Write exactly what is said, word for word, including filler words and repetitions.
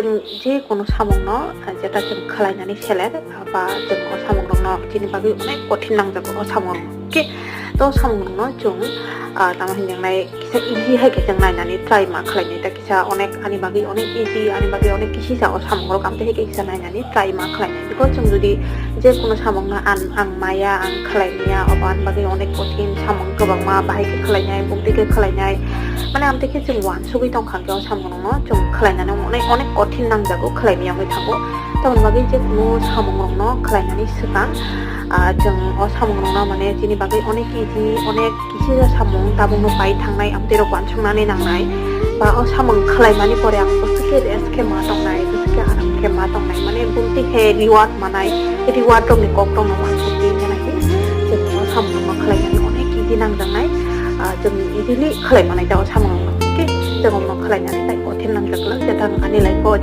Chwng je kono samungno, ah, jeta chwng khwlainani seler, ah, ba chwng o samungrokno chini bagwi onek kothin nangjago o samungrok. Khe to samungrokno chwng, ah, tamo hinjaknai kisa easy hai khe chwng nainani try ma khwlainai, ta kisa onek ani bagwi onek easy, ani bagwi onek kisisa o samungrok, amtwi hai khe kisa nainani try ma khwlainai. Because chwng jodi je kono samungno ang, ang maya, ang khwlaimaya, obo ani bagwi onek kothin samung kwbangma bahai khe khwlainai, bumtwi khe khwlainai. Mane amtwi khe chwng uansugwi tongkha khe o samungrokno chwng khwlainani onek, onek kothin nangjago, khwlaimaya wngwi thango. Tamoni bagwi je kono samungrokno khwlainani swkang, ah, chwng o samungrokno mane chini bagwi onek easy, onek kisisa samung tabukno pai thangnai, amtwi rok uansuknani nangnai. Ba o samung khwlaimani pore ang bwswk khe rest khe ma tongnai, bwswk khe aram khe ma tongnai, mane bumtwi khe reward manai, reward rokni kokrokno uansukdi, hinwi chwng o samungrokno khwlainani onek easy nangjaknai, ah, chwng easily khwlai manai ta o samungrokno. Khe chwng omo khwlainani tai kothin nangjak glak, jeta ani life o